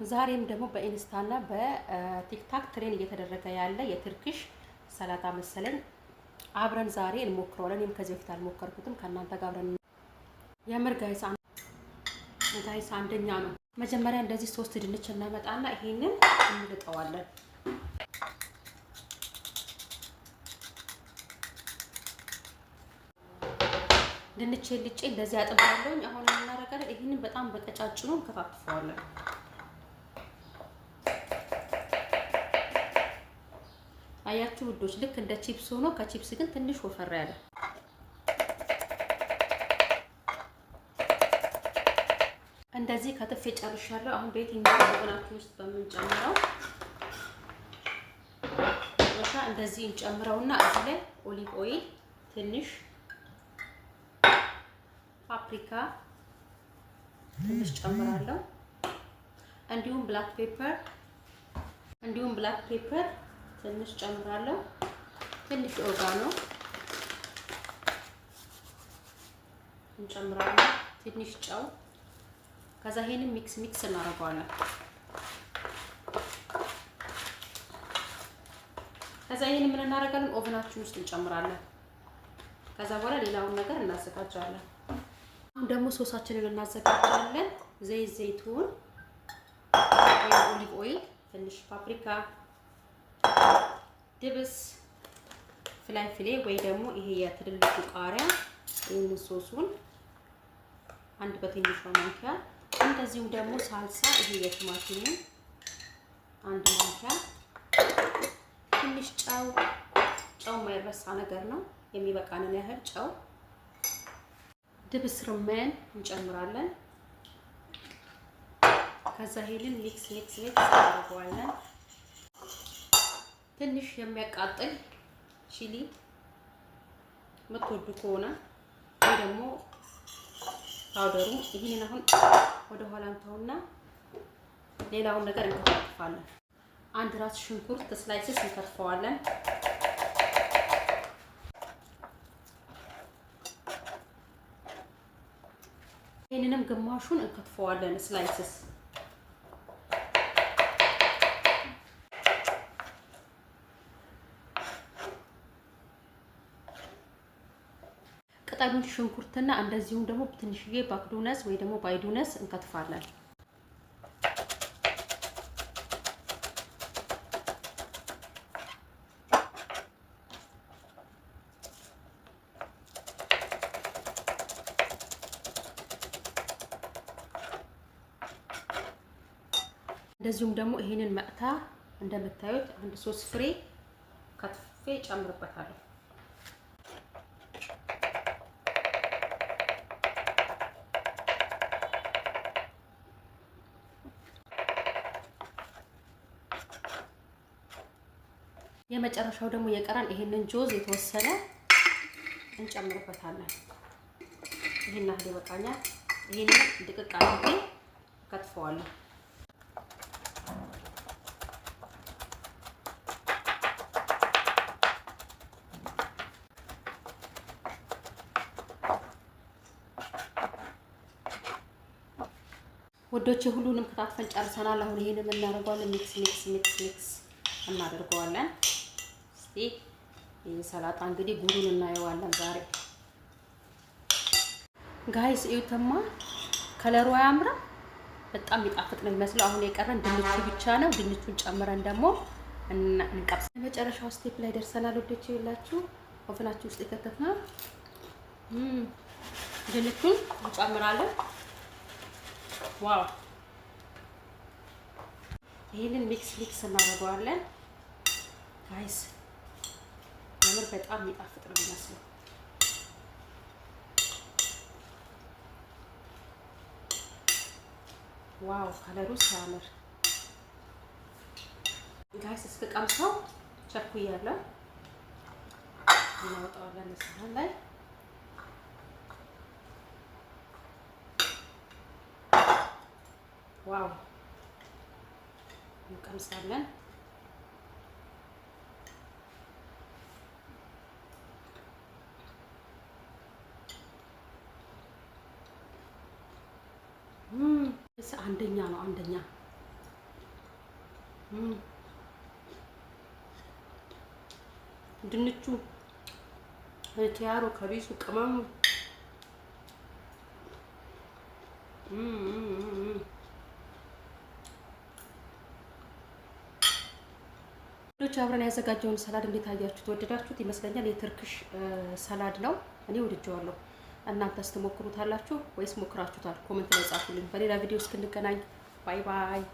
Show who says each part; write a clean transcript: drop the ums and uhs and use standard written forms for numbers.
Speaker 1: ዛሬም ደግሞ በ Insta ና በ TikTok trend እየተደረገ ያለ የ Turkish ሰላጣ መሰለኝ አብረን ዛሬ እንሞክረዋለን። እኔም ከዚህ በፊት አልሞከርኩትም። ከእናንተ ጋር አብረን የምር guys guys አንደኛ ነው። መጀመሪያ እንደዚህ ሶስት ድንች እናመጣና ይሄንን እንልጠዋለን። ድንቼ ልጬ እንደዚህ አጥባለሁኝ። አሁን እናደርጋለን። ይሄንን በጣም በቀጫጭኑ እንከታትፈዋለን። አያችሁ ውዶች፣ ልክ እንደ ቺፕስ ሆኖ ከቺፕስ ግን ትንሽ ወፈር ያለ። እንደዚህ ከትፌ ጨርሻለሁ። አሁን በየትኛው oven ኣችን ውስጥ በምንጨምረው ቦታ እንደዚህ እንጨምረውና እዚህ ላይ olive oil፣ ትንሽ ፓፕሪካ ትንሽ ጨምራለሁ። እንዲሁም black pepper ትንሽ ጨምራለሁ። ትንሽ oregano እንጨምራለን። ትንሽ ጨው። ከዛ ይሄንን mix mix እናደርገዋለን። ከዛ ይሄንን ምን እናደርጋለን? Oven ኣችን ውስጥ እንጨምራለን። ከዛ በኋላ ሌላውን ነገር እናዘጋጃለን። አሁን ደግሞ ሶሳችንን እናዘጋጃለን። ዘይት ዘይቱን ወይ olive oil፣ ትንሽ ፓፕሪካ፣ دبس فلفل ወይ ደግሞ ይሄ የትልልቁ ቃሪያ፣ ይህንን ሶሱን አንድ በትንሿ ማንኪያ፣ እንደዚሁም ደግሞ ሳልሳ ይሄ የቲማቲሙ አንድ ማንኪያ፣ ትንሽ ጨው። ጨው የማይረሳ ነገር ነው። የሚበቃንን ያህል ጨው፣ دبس رمان እንጨምራለን። ከዛ ይሄንን mix mix mix እናደርገዋለን። ትንሽ የሚያቃጥል chili የምትወዱ ከሆነ ወይ ደግሞ powder ኡ። ይህንን አሁን ወደ ኋላ እንተውና ሌላውን ነገር እንከታትፋለን። አንድ ራስ ሽንኩርት slices እንከትፈዋለን። ይህንንም ግማሹን እንከትፈዋለን slices። ቅጠሉን ሽንኩርትና እንደዚሁም ደግሞ ትንሽዬ بقدونس ወይ ደግሞ بقدونس እንከትፋለን። እንደዚሁም ደግሞ ይሄንን መቅታ እንደምታዩት አንድ ሶስት ፍሬ ከትፌ ጨምርበታለሁ። የመጨረሻው ደግሞ የቀረን ይሄንን جوز የተወሰነ እንጨምርበታለን። ይሄን ያህል ይበቃኛል። ይሄንን ድቅቅ አድርጌ ከትፈዋለሁ። ውዶቼ፣ ሁሉንም ከታትፈን ጨርሰናል። አሁን ይሄንን እናደርገዋለን። Mix mix mix mix እናደርገዋለን። እስቲ ይህ ሰላጣ እንግዲህ ጉዱን እናየዋለን ዛሬ። Guys፣ እዩትማ፣ color ኡ አያምርም? በጣም የሚጣፍጥ ነው የሚመስለው። አሁን የቀረን ድንቹ ብቻ ነው። ድንቹን ጨምረን ደግሞ እንቀብስ። የመጨረሻው step ላይ ደርሰናል ውዶቼ። ይላችሁ oven ኣችን ውስጥ የከተትነው ድንቹን እንጨምራለን። Wow! ይህንን mix mix እናደርገዋለን guys። የምር በጣም የሚጣፍጥ ነው የሚመስለው። Wow፣ color ኡ ሲያምር guys! እስክቀምሰው ቸኩያለሁ። እናወጣዋለን ሳህን ላይ። Wow፣ እንቀምሳለን። አንደኛ ነው፣ አንደኛ። ድንቹ፣ ኪያሩ፣ ከቢሱ፣ ቅመሙ። ሎች አብረን ያዘጋጀውን salad እንዴት አያችሁት? ወደዳችሁት ይመስለኛል። የ Turkish salad ነው። እኔ ወድጀዋለሁ። እናንተስ ትሞክሩታላችሁ ወይስ ሞክራችሁታል? Comment ላይ ጻፉልኝ። በሌላ ቪዲዮ እስክንገናኝ bye bye።